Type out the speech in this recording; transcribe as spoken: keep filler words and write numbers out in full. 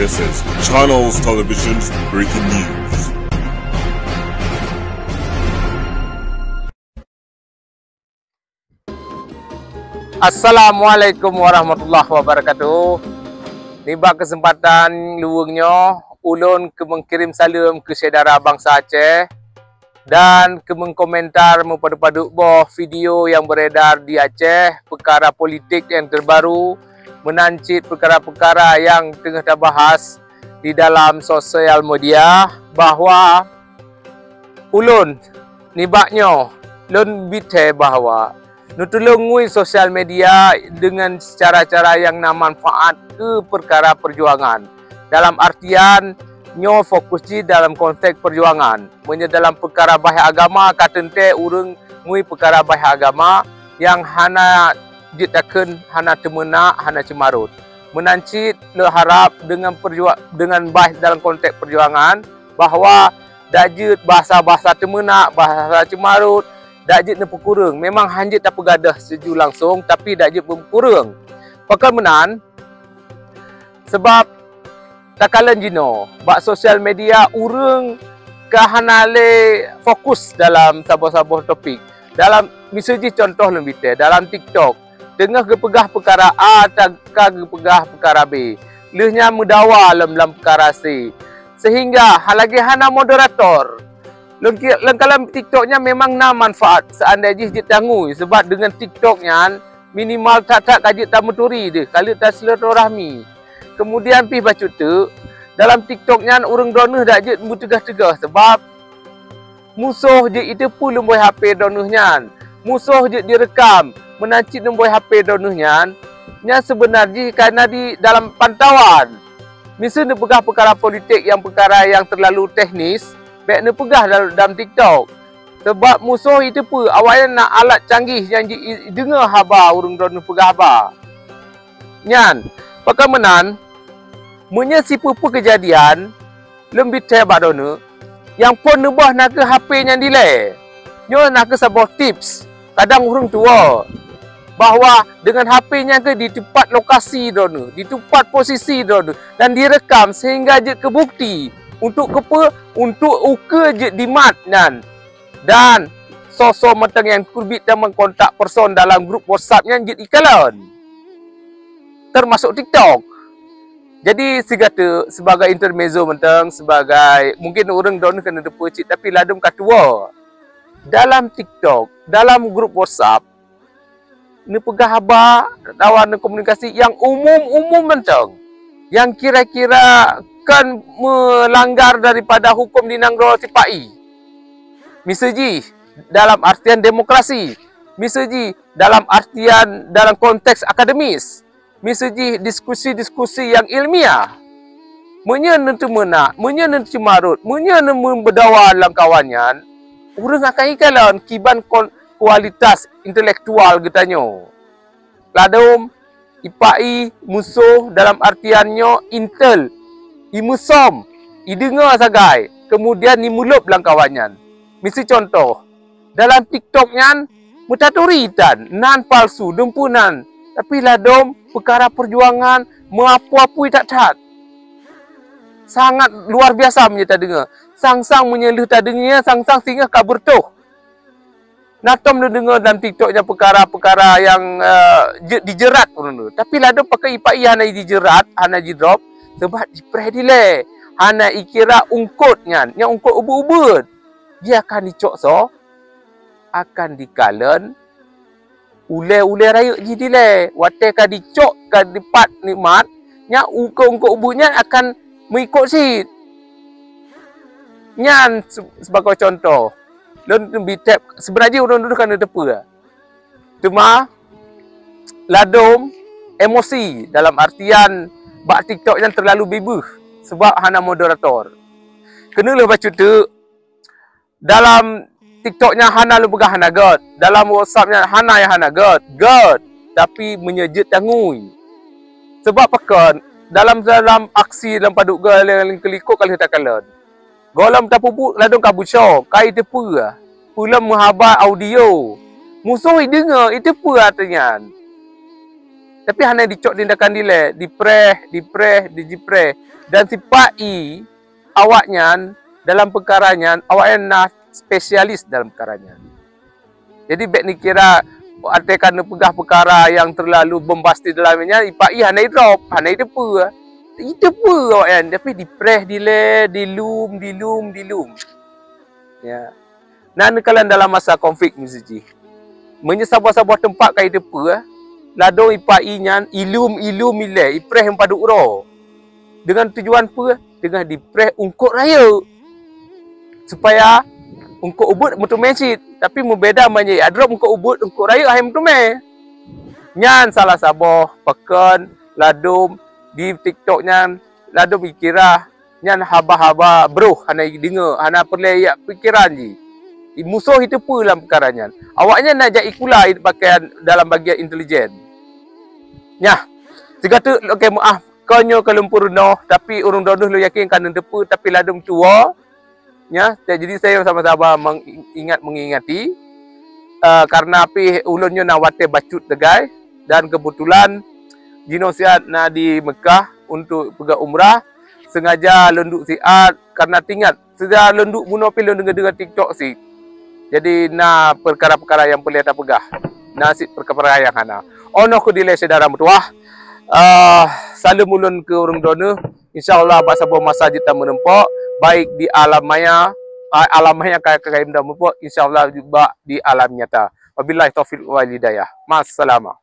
This is Channels Television's breaking news. Assalamualaikum warahmatullahi wabarakatuh. Nibak keuseumpatan luweung nyoe, ulôn keumeung kirém saleuem keu syedara bansa Aceh dan keumeung komentar meupadub-padub boh video nyang beredar di Aceh, peukara politik nyang terbaru, meunan cit peukara-peukara nyang teungoh tabahas di dalam sosial media, bahwa ulôn nibak nyoe lôn bithee bahwa neutulông ngui sosial media deungon cara-cara nyang na manfaat keu peukara peujuangan. Dalam artian nyoe fokus jih dalam konteks peujuangan. Meunyoe dalam peukara bahé agama ka teuntée ureuëng ngui peukara bahé agama nyang hana jeuet takheun, hana teumeunak, hana ceumarot. Meunan cit lôn harab deungon peujua-, deungon bah dalam konteks peujuangan bahwa dak jeuet bahasa-bahasa teumeunak, bahasa ceumarot, dak jeuet neupeukureueng. Memang hana jeuet tapeugadôh seju langsong, tapi dak jeuet beupeukureueng. Pakon meunan, sabab takalon jinoe bak sosial media ureuëng ka hana lé fokus dalam saboh-saboh topik. Dalam miseue jih contoh lôn bithee, dalam TikTok teungoh geupeugah peukara A, ta-, ka geupeugah peukara B. Lheueh nyan meudawa lom lam peukara C. Sehingga ha-, lagée hana moderator. Lôn ki-, lam kalam TikTok nyan memang na manfaat seandai jih jeuet tangui, sebab deungon TikTok nyan minimal that-that ka jeuet tameuturi deuh, ka lheueh tasilaturahmi. Kemudian pih bacut teuk, dalam TikTok nyan ureuëng droeneueh dak jeuet meuteugah-teugah sebab musoh jeuet jiteupeue lumbôi H P droeneueh nyan. Musoh jeuet jireukam meunan cit lumbôi H P droeneueh nyan, nyan seubeuna jih ka na di dalam pantauan. Miseue neupeugah peukara politik nyang peukara nyang teulalu teknis, bék neupeugah dal-, dalam TikTok. Sabab musoh jiteupeue awaknyan na alat canggih nyang ji-, jideungoe haba ureuëng droeneueh peugah haba. Nyan, pakon meunan, meunyoe sipeue-peue keujadian, lôn bithee bak droeneueh, nyang phon neuboh nakeuh H P nyan dilée. Nyoe nakeuh saboh tips, kadang ureuëng tuwoe, bahwa deungon H P nyan keuh di teumpat lokasi droeneueh, di teumpat posisi droeneueh, dan direkam sehingga jeuet keu bukti. Untuk keupeue? Untuk ukeue jeuet dimat nyan. Dan soe-soe mantong nyang keubiet tamong kontak person dalam grup WhatsApp nyan jeuet ikalon, termasuk TikTok. Jadi sigoe teuk sebagai intermezzo mantong, sebagai mungkin ureuëng droeneueh keuneuk teupeu cit, tapi ladôm ka tuwoe. Dalam TikTok, dalam grup WhatsApp, neupeugah haba atawa neukomunikasi nyang umum-umum mantong, nyang kira-kira kon meulanggar daripada huköm di nanggroe sipa-i. Miseue jih dalam artian demokrasi, miseue jih dalam artian dalam konteks akademis, miseue jih diskusi-diskusi nyang ilmiah. Meunyoe neuteumeunak, meunyoe neuceumarot, meunyoe neumeudawa lam kawan nyan, ureuëng akan ikalon kiban kon-, kualitas intelektual geutanyoe. Ladôm, ipa-i musoh dalam artian nyoe intel, imeusom, ideungoe sagai, keumudian imeulôb lam kawan nyan. Miseue contoh, dalam TikTok nyan meutaturi tan, nan palsu, dumpeue nan, tapi ladôm peukara peujuangan meuapui-apui that-that. Sangat luar biasa meunyoe tadeungoe. Sang-sang meunyoe lheueh tadeungoe, sang-sang singoh ka beureutoh. Na tom neudeungoe dalam TikTok nyan peukara-peukara nyang, eh, je-, dijerat ureuëng tu. Tapi ladôm pakon ipa-i hana dijerat, hana jidrop, sabab jipreh dilée. Hana ikira ungkot nyan, nyang ungkot ubeut-ubeut. Dia akan dicok soe? Akan dikalon ulée-ulée rayeuk jih dilée. Watée ka dicok, ka dipat nikmat, nyan ungkot-ungkot ubeut nyan akan meuikot cit. Nyan se-, sibagoe cuntoh. Lôn bi teb, seubeuna jih ureuëng droeneueh ka neuteupeue. Teuma ladôm emosi, dalam artian bak TikTok nyan terlalu bibeuh sebab hana moderator. Keuneuk lheueh bacut teuk, dalam TikTok nyan hana lôn peugah hana gét, dalam WhatsApp nyan hana nyang hana gét, gét, tapi meunyoe jeuet tangui. Sabab pakon? Dalam, dalam aksi lam padub goe nyang keulikot ka lheueh takalon. Gohlom tapeubuet ladôm ka beusoe, ka iteupeue, peulom meuhaba audio. Musoh ideungoe, iteupeue ateueh nyan. Tapi hana dicok tindakan dilèe, dipreh, dipreh, dijipreh. Dan sipa-i awaknyan dalam peukara nyan, awaknyan na spesialis dalam peukara nyan. Jadi bèk neukira watèe ka neupeugah peukara nyang teulalu bombastis dalam nyan, ipa-i hana idrop, hana iteupeue. Iteupeue awaknyan, tapi dipreh dilèe, dilum, dilum, dilum. Ya. Na neukalon dalam masa konflik miseujih. Meunyoe saboh-saboh teumpat ka iteupeue, ladôm ipa-i nyan ilum-ilum ilèe, ipreh padub uroe. Deungon tujuan peue? Deungon dipreh eungkôt rayeuk. Supaya eungkôt ubeuet meuteumé cit. Tapi meubeda meunyoe adrop eungkôt ubeuet, eungkôt rayeuk hai meuteumé. Nyan salah saboh pakon ladôm di TikTok nyan, ladôm ikira nyan haba-haba broh, hana ideungö, hana peureulèe jak pikeran jih. Musoh iteupeue lam peukara nyan. Awaknyan na jak ikula pakaian dalam bagian intelijen. Nyah, sigoe teuk lôn kheun meu'ah, kon nyoe ka lôn peurunoe, tapi ureueng droeneuh lôn yakin ka neuteupeue, tapi ladôm tuwoe. Nyah, jadi saya sama-sama mengingat, mengingati, eh, karena pih ulôn nyoe na watèe bacut teugai, dan kebetulan jinoe siat na di Mekah untuk peugah umrah, sengaja lôn duek siat karena teuingat, sejak lôn duek bunoe pih lôn deungoe-deungoe TikTok sit. Jadi na peukara-peukara nyang peureulèe tapeugah, na sit peukara-peukara nyang hana. 'Oh noe keuh dilèe syedara meutuwah, eh, saleuem ulôn keu ureueng droeneuh. Insya Allah bak saboh masa jeuet tameurumpok, baik di alam maya, a-, alam maya ka, ka, ka meurumpok, insya Allah juga di alam nyata. Wabillahi taufiq wal hidayah. Ma'assalamah.